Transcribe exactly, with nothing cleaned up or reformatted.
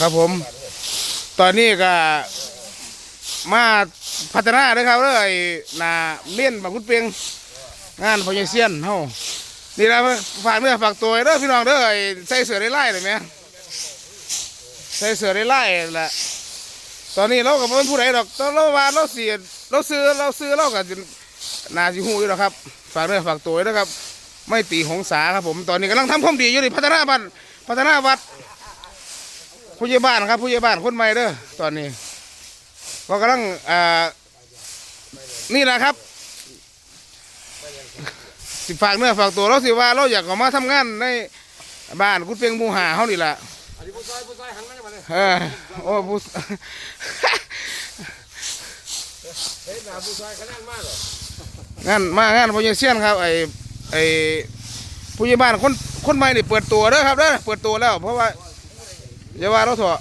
ครับผม ตอนนี้ก็มาพัฒนาเด้อครับเด้อ ไอ้หน้าเมนบ้านกุดเป่ง งานพ่อใหญ่เซียนเฮา นี่ล่ะ ฝากเนื้อฝากตัวเด้อพี่น้องเด้อ ไอ้ใส่เสื้อลายๆ ได้ไหม ใส่เสื้อลายๆ แหละ ตอนนี้เราก็บ่เป็นผู้ใดดอก แต่เราว่าเราสิ เราซื้อ เราซื้อ เราก็น่าสิฮู้อยู่ดอกครับ ฝากเนื้อฝากตัวด้วยนะครับ ไม่ตีหงสาครับผม ตอนนี้กำลังทำความดีอยู่นี่ พัฒนาบ้าน พัฒนาวัด ผู้ใหญ่บ้านครับ ผู้ใหญ่บ้านคนใหม่เด้อ ตอนนี้ ก็กำลัง อ่า นี่แหละครับ สิฝากเนื้อฝากตัว เราสิว่าเราอยากเข้ามาทำงานในบ้านกุดเป่งหมู่ห้าเฮานี่ล่ะ อันนี้ผู้ซอย ผู้ซอยหันมาได้บ่เนี่ย เออ โอ้ ผู้ เฮ้ย หน้าผู้ซอยขนาดมากเหรอ งาน มางานพ่อใหญ่เซียนครับ ไอ้ ไอ้ ผู้ใหญ่บ้านคน คนใหม่นี่เปิดตัวเด้อครับเด้อ เปิดตัวแล้ว เพราะว่า อย่าว่าเราเถาะ